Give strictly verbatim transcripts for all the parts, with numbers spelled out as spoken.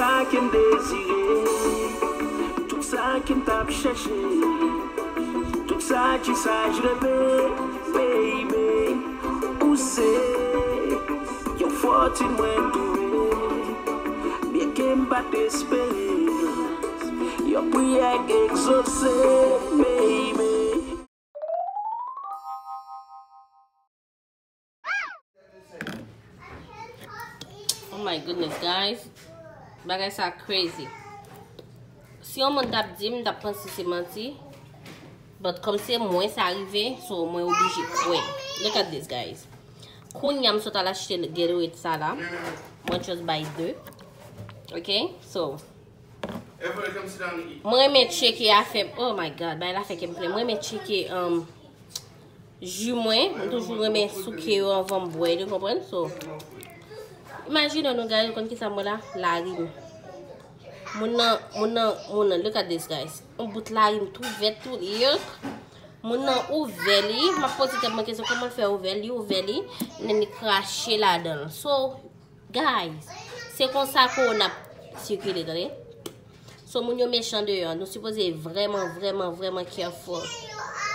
Sa ke m dezire, tout sa ke m t ap chèche, tout sa ki sa j reve, baby. Ou se yon fòtin mwen twouve, byenke m pa t espere, yon priyè k egzose, baby. Oh my goodness, guys. Bagay sa crazy. Si yon moun t ap di m, m t ap panse se manti. But kòm se mwen sa rive, so mwen oblije kwè. Look at this, guys. Kounye a m sot al achte Gatorade sa la. Mwen just buy de. Ok? So, mwen renmen tcheke afè. Oh my God, bay la fè kè m plen. Mwen renmen tcheke, um, ji mwen, m toujou renmen souke yo anvan m bwè, nou konprann? So, imajine nou, guys, ou konn kisa m wè la? Larim. Moun nan, moun nan, moun nan, look at this, guys. Yon bout larim tou vèt, tou, yuck. Moun nan ouvè li, m ap poze tèt mwen kesyon, kòman l fè ouvè li, ouvè li, and then li krache ladan l. So, guys, se konsa kowona ap sikile, tande. So, moun yo mechan deyò. Nou sipoze vrèman, vrèman, vrèman careful.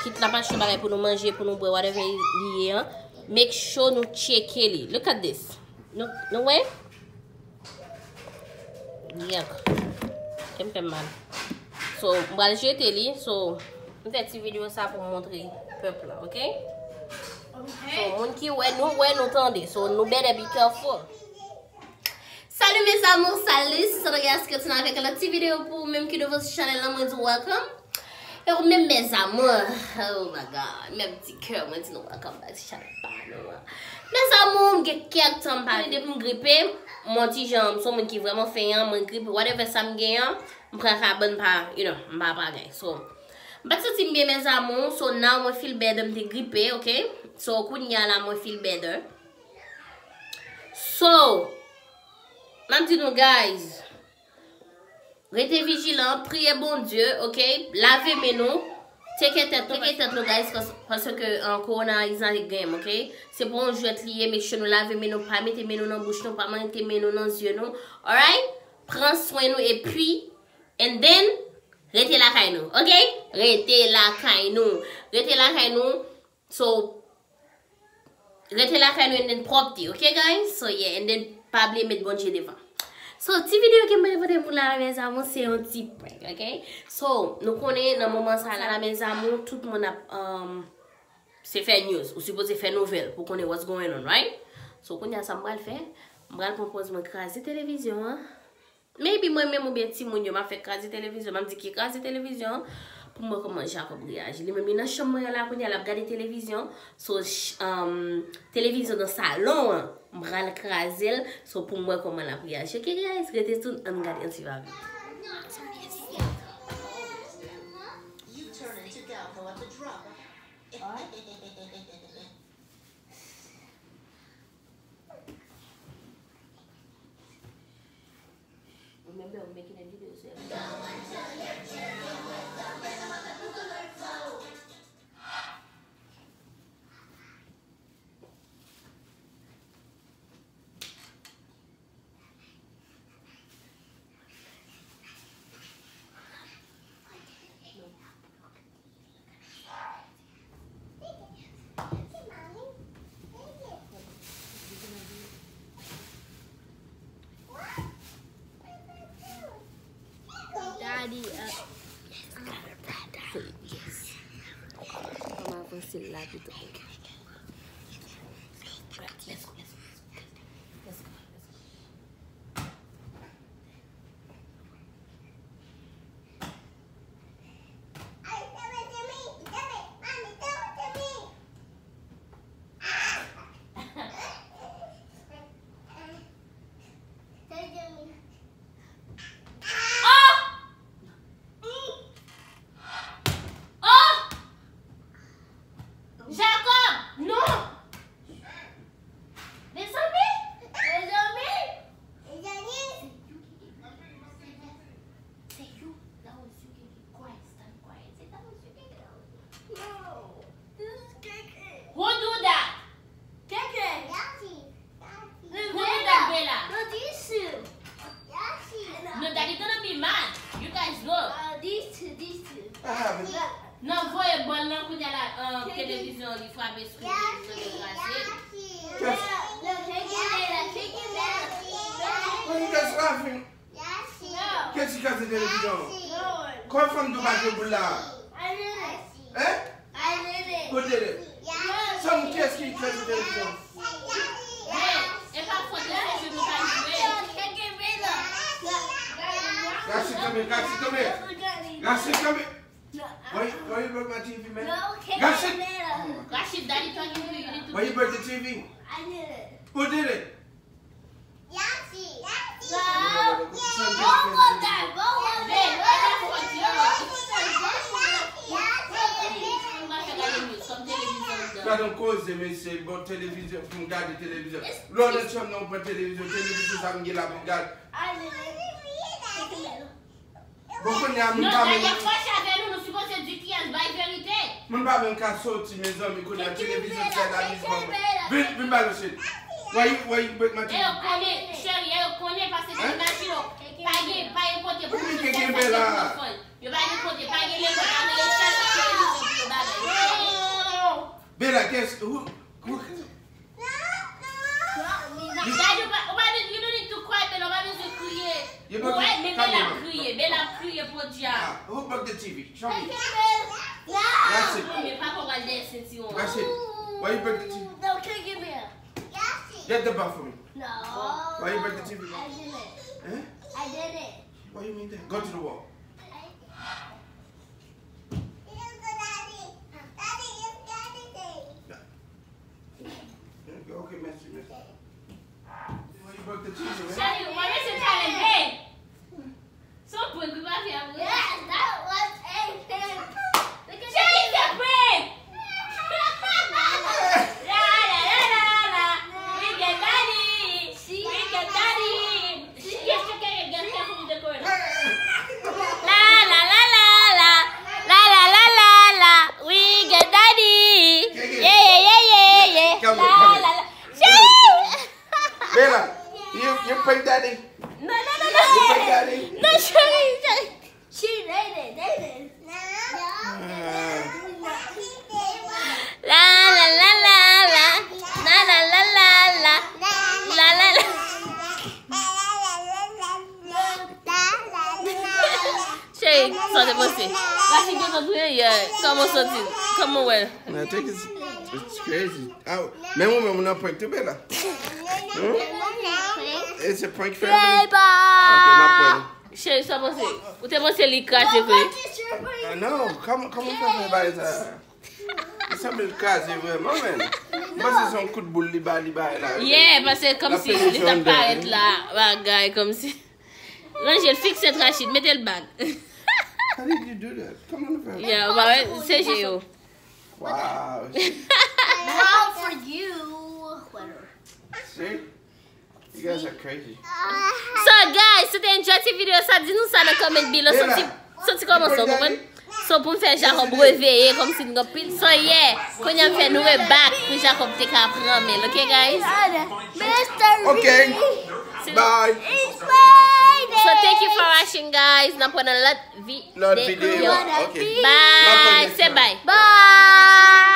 Kit n ap achte yon bagay pou nou manje, pou nou bwè, whatever li ye an, make sure nou tcheke li. Look at this. Nou, nou wè? Yuck. Kè m fè m mal. So, m pral jete li. So, m fè ti videyo sa pou m montre pèp la, ok? So, moun ki wè, nou wè, nou tande. So, nou better be careful. Salut mes amours, salut, se Sandra Gaskèt avèk yon lòt ti videyo pou ou menm ki nouvo sou chanèl la, mwen di w welcome. E ou menm mes amours, oh my God, menm ti kè, mwen di nou welcome back to chanèl pa nou an. Mes amours, m gen kèk tan m pa vin depi m gripe, m on ti jan, m se yon moun ki vrèman fenyan, mwen gripe, whatever sa m gen an, m pran kabann pa, you know, m pa bagay. So, m pa t santi m byen mes amours, so now mwen feel better, m te gripe, ok? So, kounye a la mwen feel better. So, m ap di nou, guys, rete vijilan, priye Bondye, ok? Lave men nou, teke tèt nou, teke tèt nou, guys, pas-, paske, uh, corona is not a game, ok? Se pa yon jwèt li ye, make sure nou lave men nou, pa mete men nou nan bouch nou, pa mete men nou nan zye nou, alright? Pran swen nou, epi, and then, rete lakay nou, ok? Rete lakay nou, rete lakay nou, So, rete lakay nou and then pwòpte, ok, guys? So, yeah, and then pa bliye met Bondye devan. So, ti videyo ke mwen pote pou la, mes amours, se yon ti prank, ok? So, nou konnen nan moman sa la, mes amours, tout moun ap, um, se fè news. Ou sipoze fè nouvèl pou konnen what's going on, right? So, kounye a sa m pral fè, m pral pran pòz mwen kraze televizyon an. Maybe mwen menm oubyen timoun yo, m ap fè kraze televizyon, m ap di ki kraze televizyon an, pou m wè kòman Jacob reyaji. Li menm, li nan chanm mwen an la, kounye a, l ap gade televizyon. So, ch-, um, televizyon nan salon an, m pral kraze l. So, pou m wè kòman l ap reyaji. Ok, guys, rete sou n, ann gade yon ti pa vit. Remember, I'm making a video, so Daddy, uh, yes. Ann avanse l la pito. Let's go, let's go, let's go. Let's go, let's go. Oh! Jacob! Kiyès ki kraze televizyon? Kòman fanm tou pa jwe boul la? Hein? Who did it? Fanm, kiyès ki kraze televizyon? Rachid, tonbe, Rachid, tonbe. Rachid, tonbe. Why, why you broke my T V, man? Rashid! Oh my God. Rashid, daddy talking to you. You need to. Why you broke the T V? I did it. Who did it? Yasi. Both of them. Both of them. Gade yon koze, mesye, bon televizyon, pou m gade televizyon. Lè w nan chanm nan, ou pran televizyon, televizyon sa m gen la pou m gade. I did it. Bon, kounye a, moun pa menm. Non, dènye fwa chave nou, nou sipoze di kiyès bay verite. Moun pa menm ka soti, mezanmi, kounye a, televizyon se la bizman. Vin, vin ba nou shit. Why you, why you break my T V? E yo konnen, cheri, e yo konnen, paske imajine w, pa gen, pa gen kote pou nou sòti telefòn. Yo pa gen kote, pa gen lekòl, pa gen lekòl, televizyon pou yo bagay. Bella, guess who, who, Gade, ou pa, ou pa, you don't need to cry, Bella, ou pa bezwen kriye. Ou wè, men Bella ap kriye, Bella ap kriye, pòdya. Ah, who broke the T V? Show me. That's it. Non, men papa pral dèyè sentiwon. That's it. Why you break the T V? No, can't give me up. Get the ball for me. No. Why you break the T V? I did it. Eh? I did it. What you mean that? Go to the wall. I, I, Daddy, Daddy, Daddy, Daddy. Ok, mèsi, mèsi. Mwen, li bòk de ti, wi. Cheri, mwen, mesye challenge, hey! Se yon prank, wi, pa fè apre. Yes, that was a prank. Cheri, se prank! La, la, la, la, la. We get daddy. We get daddy. La, la, la, la, la. La, la, la, la, la. We get daddy. Yeah, yeah, yeah, yeah, yeah. La, la, la. Bella, you, you prank daddy? No, no, no, no. You prank daddy? No, cheri, cheri. She dated, dated. La, la, la, la, la. La, la, la, la, la. La, la, la. Cheri, sa w te panse? Rachid gentan touye yè. Kòman w santi? Kòman w wè? Man, I think it's, it's crazy. Ah, men mwen menm, mwen nan prank tou, Bella. Hmm? It's a prank, family. Ok, m ap prank. Cheri, sa w panse? Ou te panse li kraze vre? Ah, non, kòman, kòman w fè fè bagay sa? Li sanble l kraze vrèman, man. M panse se yon kout boul li ba, li bay la. Yeah, paske kòmsi li t ap parèt la, bagay kòmsi. Ranje l, fikse l, Rachid, mete l back. How did you do that? Kòman w fè? Yeah, ou pa wè, se je yo. Wow. Wow for you. Whatever. See? You guys are crazy. So, guys, si w te enjoy ti videyo sa, di nou sa nan comment below. Soti, soti kòman sa, w konprann? So, pou m fè Jacob reveye, kòmsi n gen pil. So, yeah, kounye a m fè nou re back pou Jacob te ka pran men l, ok, guys? Ok. Bye. So, thank you for watching, guys. N ap wè nan lòt videyo. Lòt videyo. Ok. Bye. Se bye. Bye.